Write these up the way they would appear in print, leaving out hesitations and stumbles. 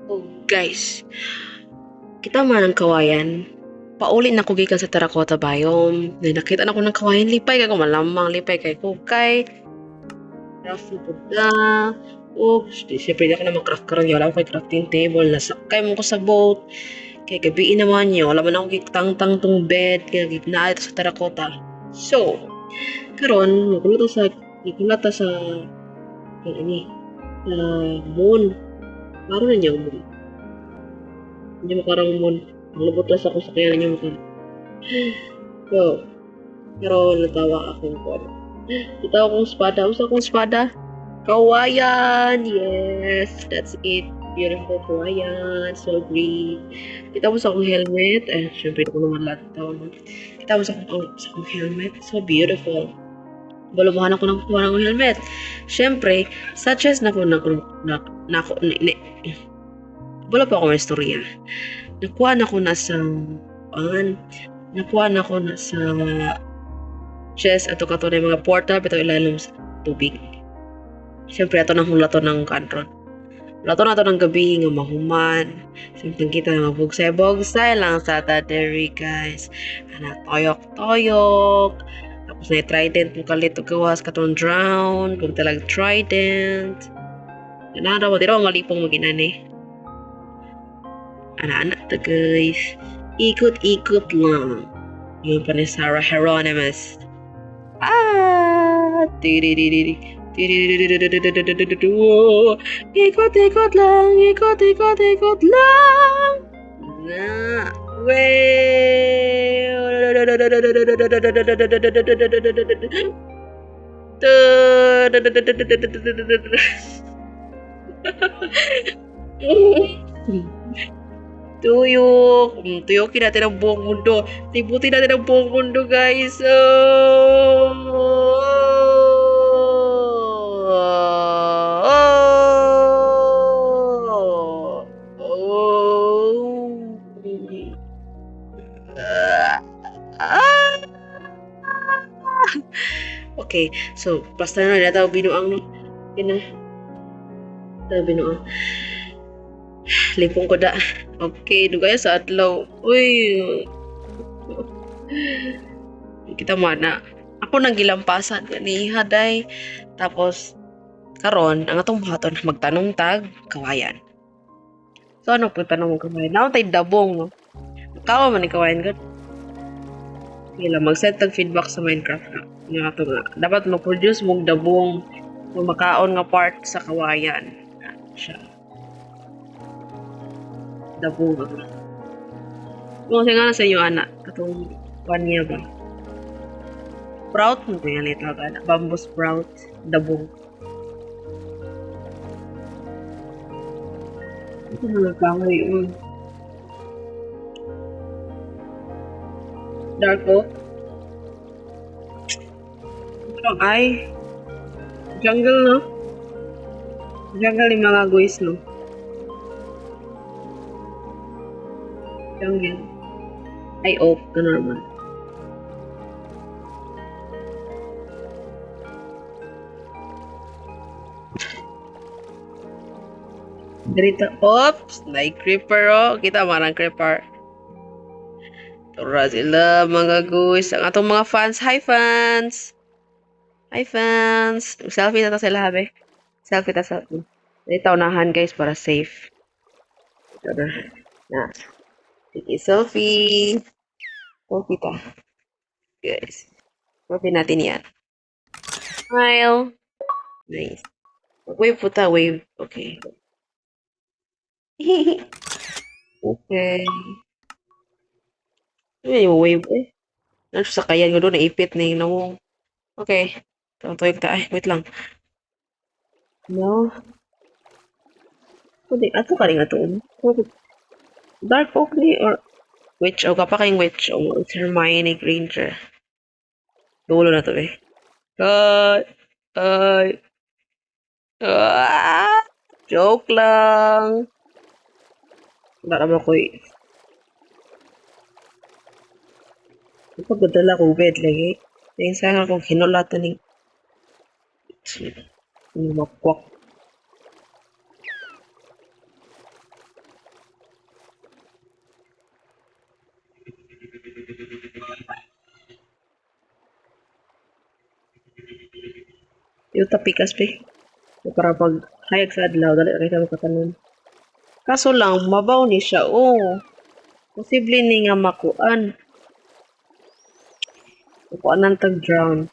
Oh, guys, kita man ang kawayan. Pauli na ko gikan sa Terracotta Biome. Na nakita na ko ng kawayan, lipay kay ko, malamang lipay kay ko kay craft na pud na. Oops, di syempre di ako na mag-craft karon, wala ko kay crafting table, nasakay mo ko sa boat. Kay gabi naman niyo, wala man ako gitangtang tong bed kay naa ito sa Terracotta. So, karon maghulat ta sa ani sa moon. Karon na niya moon. Hindi mo karang moon. Ang lubot lang sa akong sakyan niyo mo. So, pero natawa akong kuan. Natawa akong espada. Usa akong espada. Kawayan! Yes! That's it. Beautiful kawayan. So green. Kita mo sa akong helmet. Eh, syempre, hindi ko naman lahat ito. No? Kita mo sa akong helmet. So beautiful. Balabahan ako ng kuha ng helmet. Syempre, sa chest na ko na na na, na, na, wala pa ako may istorya. Nakuha na ko na sa an, nakuha na ko na sa chest ato kato na mga portal bitaw ilalim sa tubig. Siyempre ato nang hulato ng kanron. Hulato na ato ng gabi nga mahuman. Siyempre kita nga mabugsay-bugsay lang sa taderi, guys. Ana toyok-toyok. Tapos na trident mo kalit og gawas katong drown, kung talag trident. Ana raw di raw malipong maginani. Ana-ana ta, guys. Ikot-ikot lang. Yun pa ni Sarah Hieronymus. Ah! Tiriririri. Ikot-ikot lang, ikot-ikot, ikot lang. Na, wey! Tuyok. Tuyukin natin ang buong mundo. Libutin natin ang buong mundo, guys. Oh! Oh! Oh! Ah! Okay, so basta na nataw binuang, no. Okay na. Taw binuang. Lipong ko da. Okay, dugay sa adlaw. Uy. Kita man na. Ako nang gilampasan ganiha day. Tapos karon ang atong buhaton, magtanom tag kawayan. So ano po tanong og kawayan? Naon tay dabong, no? Kawa man ni kawayan gud. Sige lang, mag-set tag feedback sa Minecraft na. Nga ato nga. Dapat mo-produce mong dabong o makaon nga part sa kawayan. Na siya. Dabong. Mo nga na sa inyo ana katong kuan niya ba? Sprout mo kaya nito ana. Bamboo sprout, dabong. Ito mga kahoy. Dark oak. Ay, jungle, no? Jungle yung mga guys, no? Jungle. Ay, oak na normal. Dito, oops! May creeper, oh. Kita marang creeper. Tura sila, mga guys. Ang atong mga fans. Hi, fans! Hi, fans! Selfie na ta sila, habe. Selfie ta sa... Dito, unahan, guys, para safe. Ito na. Na. Sige, selfie. Selfie ta. Guys. Selfie natin yan. Smile. Nice. Wave po ta, wave. Okay. Okay. Ano yung wave eh? Ano sa sakayan ko doon, naipit na yung nawong. Okay. Tuyok ta. Ay, wait lang. No. Pwede, ato ka rin ato. Dark oak ni or witch. O, kapa kayong witch. O, it's Hermione Granger. Dulo na to eh. Ay, ay. Ah, joke lang. Wala naman ko eh. Pagdadala ko bed lagi. Yung sana kung hinulatan ni makwak. Yung tapikas pe. Para pag hayag sa adlaw, dali ra kita makatanon. Kaso lang, mabaw ni siya. Oh. Posible ni nga makuan. Makuan ang tag drown.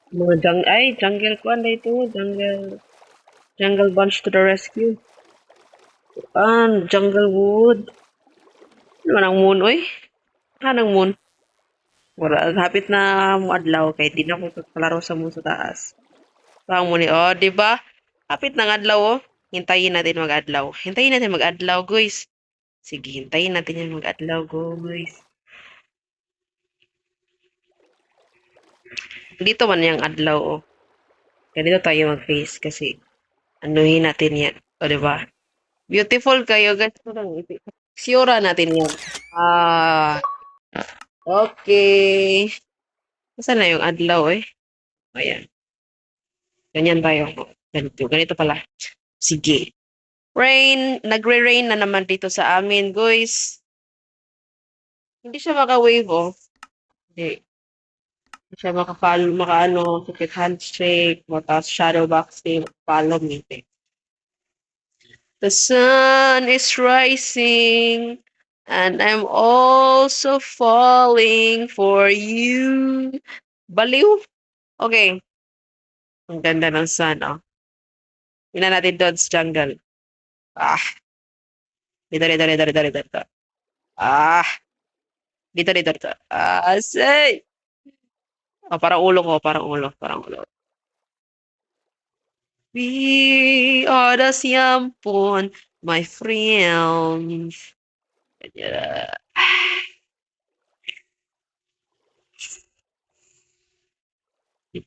Mga ay, jungle kuan na ito. Jungle. Jungle Bunch to the rescue. Kuan, jungle wood. Ano man ang moon, oy? Hanang moon? Wala, hapit na mo adlaw kay di na ko kalaro sa moon sa taas. Parang mo ni, oh, di ba? Hapit na ng adlaw, oh. Hintayin natin mag-adlaw. Hintayin natin mag-adlaw, guys. Sige, hintayin natin yan mag-adlaw, guys. Dito man yung adlaw, oh. Ganito tayo mag-face kasi anuhin natin yan. O, di ba? Beautiful kayo, guys. Siyura natin yan. Ah, okay. Nasaan na yung adlaw, eh? Ayan. Ganyan tayo. Ganito. Ganito pala. Sige. Rain. Nagre-rain na naman dito sa amin, guys. Hindi siya maka-wave, oh. Hindi. Hindi siya maka-follow, maka-ano, secret handshake, maka shadow boxing, follow me. The sun is rising and I'm also falling for you. Baliw. Okay. Ang ganda ng sun, oh. Tingnan natin doon sa jungle. Ah. Dito, dito, dito, dito, dito, dito. Ah. Dito, dito, dito. Ah, say! Oh, parang ulo ko, parang ulo, parang ulo. We are the Siampon, my friends. Ganyan.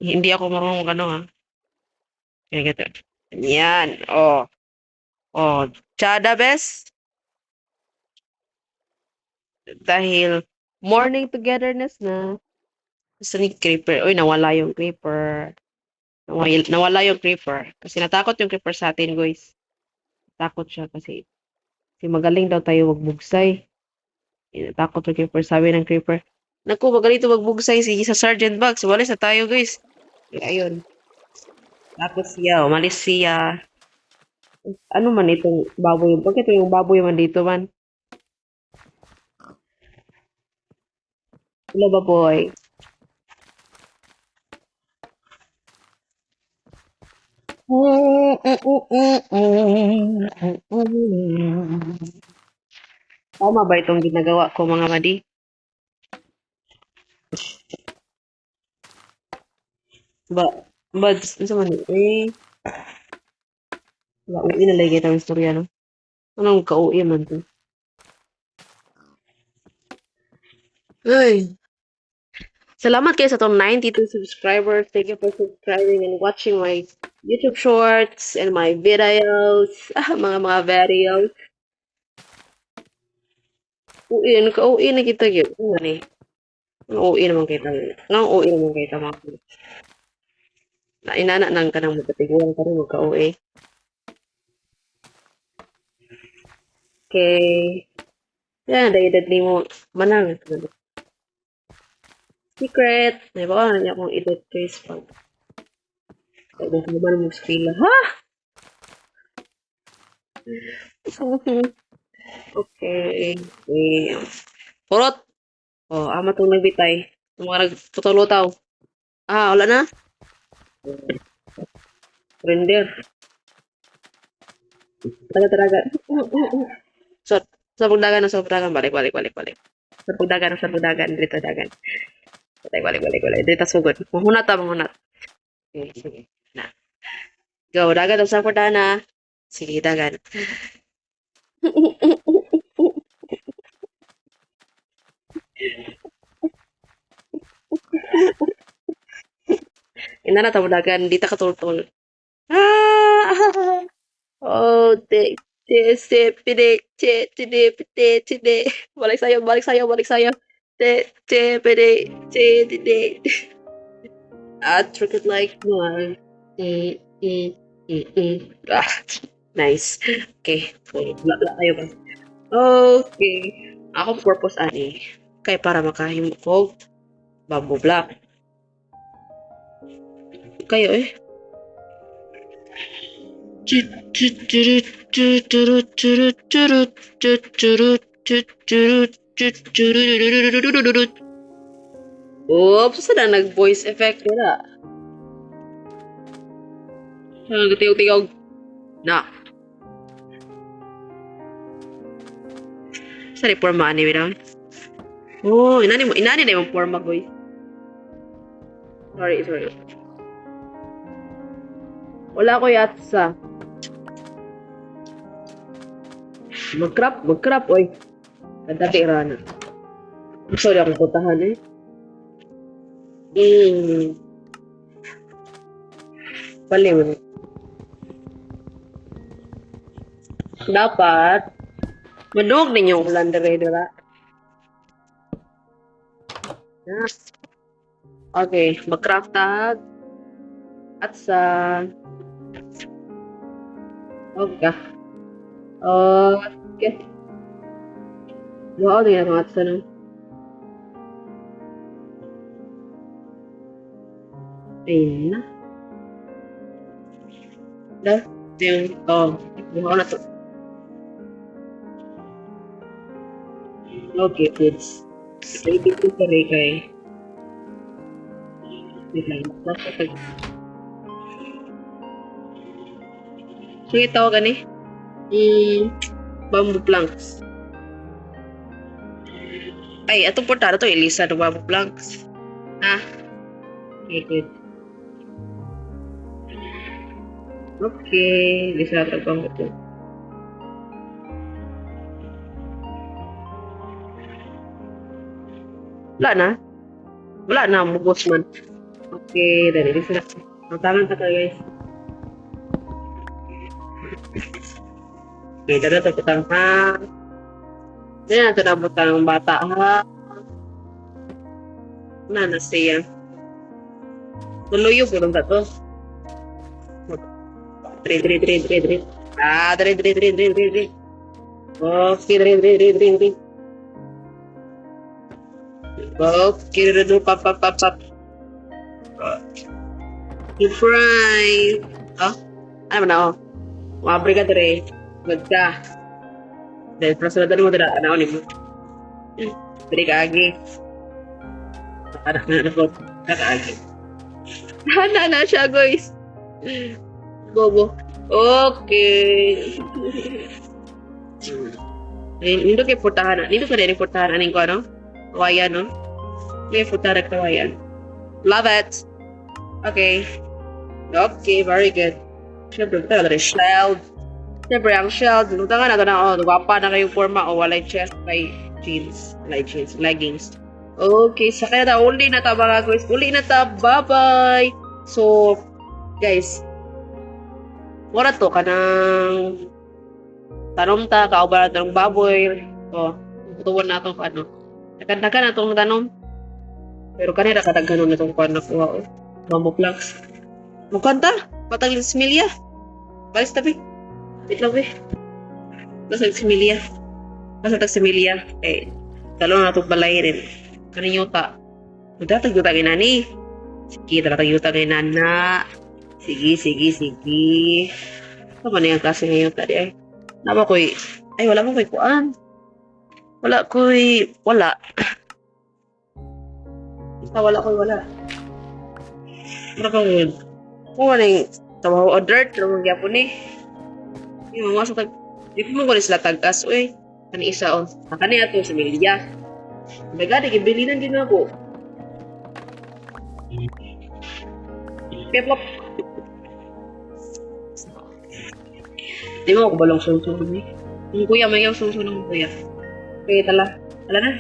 Hindi ako marunong ano ha. Ganyan, ganyan. Yan. Oh. Oh. Chada best. Dahil morning togetherness na. Gusto ni Creeper. Uy, nawala yung Creeper. Nawala, nawala yung Creeper. Kasi natakot yung Creeper sa atin, guys. Takot siya kasi magaling daw tayo magbugsay. Eh, natakot yung Creeper. Sabi ng Creeper, "Naku, magaling ito magbugsay si sa Sergeant Bugs. Walis na tayo, guys." Eh, ayun. Takot siya. Umalis siya. Ano man itong baboy? Bakit yung baboy man dito man? Hello, baboy. Tama ba itong ginagawa ko, mga madi? Ba, buds, ano man eh? Wala, uwi na lagi ang istorya, no? Anong kauwi man to? Ay. Salamat kayo sa itong 92 subscribers. Thank you for subscribing and watching my YouTube shorts and my videos. Ah, mga videos. Uwi, ano ka? Uwi na kita yun. Ano eh? Ang uwi naman kita. Ang uwi naman kita mga na inana nang kanang magkatiguan ka rin magka-uwi. Okay. Yan, dahil edad mo manang. Secret. May ba na niya akong edad guys pag pag naman mo sa. Ha? Okay. Okay. Purot. Oh, ama tong nagbitay. Yung mga nagputulutaw. Ah, wala na? Render. Taga talaga. So, sa pagdagan sa pagdagan, balik, balik, balik, balik. Sa pagdagan, sa pagdagan, dito dagan. Balik, balik, balik, balik. Dito sugod. Mahunat ta, mahunat. Okay, sige. Na. Go, dagan sa pagdana. Sige, dagan. Ina na tamo dagan, di ta katultol. Ah! Oh, te, te, se, p, d, c, t, d, p, t, t, d. Balik sayo, balik sayo, balik sayo. T, T, P, D, C, D, D. I trick it like one. Ah, nice. Okay. Wala, wala tayo ba? Okay. Akong purpose ani kay para makahimo kog bamboo block. Kayo eh. Tut, tut, tut, tut, tut, tut, tut, tut, tut, tut, tut, tut, tut. Oops, saan na nag-voice effect nila? Nagtiyog-tiyog. Na. Sa forma ani bitaw. Oh, inani mo, inani na yung forma, guys. Sorry, sorry. Wala ko yatsa. Mag-crap, mag-crap, oy. Kadati rana. Sorry akong putahan eh. Baliw. Dapat, manog ninyo ang ulan dire, diba? Okay, mag-craft tag. At sa. Okay. Okay. Wow, di na at sa no. Ayun na. Da, yung, oh, buhaw na to. Okay, kids. Ready to kay kay. Wait lang. Basta pag. Sige, tawag ani. Bamboo planks. Ay, atong portada to, Elisa, no bamboo planks. Ha? Okay, good. Okay, Elisa, ito bamboo planks. Wala na. Wala na, mugos man. Okay, dali, Elisa. Ang tangan ka guys. Okay, dali ito butang ha. Dali na ito na butang bata ha. Na na siya. Tuluyo po lang to. Dre, dre, dre, dre, dre. Ah, dre, dre, dre, dre, dre, dre. Okay, dre, dre, dre, dre, dre. Okay, dre, dre, pap, pap, pap, pap. Surprise! Oh, ano ba na, oh? Maabri ka dre. Good ka. Dahil prasulatan mo dira, ano ni mo? Dre ka agi. Ano na po? Kakaagi. Hana na siya, guys. Bobo. Okay. Nindot kay putahan. Nindot ka din putahan aning ko ano? Kawayan, no? May putahan kawayan. Love it. Okay. Okay, very good. Siyempre, talaga rin shield. Siyempre, ang shield, lutangan na ito na, oh, wapa na kayo forma, o oh, walay chest, may jeans, walay jeans, leggings. Okay, sakay na ta, uli na ta mga guys, uli na ta, bye-bye! So, guys, wala to, kanang tanom ta, kauban na ng baboy, oh, tuwan na itong ano, nagkandagan na itong tanom. Pero kanina kadaghanon na itong kuan na kuha, oh, bamboo planks. Mukanta, patang similya. Balis tabi. Wait lang, be. Basta similya. Basta tag similya. Eh, dalawa na itong balay rin. Kanin yuta. Magdatag yuta kay nani. Sige, dalatag yuta kay nana. Sige, sige, sige. Ano ba na yung klase ng yuta di ay? Naba ko'y, ay wala mo ko'y kuan. Wala ko'y, wala. Basta wala ko'y wala. Wala kang yun. Kung ano yung tawaw o dirt, lumang gyapon eh. Yung mga sa tag, di pa mo ko sila tagkas, uy. Kani isa, oh. Kani ato sa milya. Nagadi, gibilinan din ako. Pepop. Di mo ako balong suso ni. Yung kuya, may yung suso ng kuya. Okay, tala. Tala na.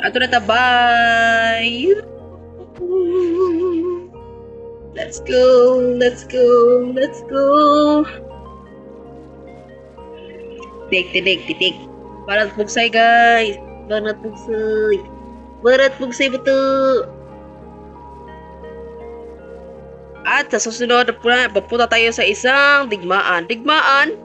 Ato na ta, bye! Let's go, let's go, let's go. Tik, titik, titik. Barat bugsay, guys. Barat bugsay. Barat bugsay betul. At sa susunod, papunta tayo sa isang digmaan. Digmaan?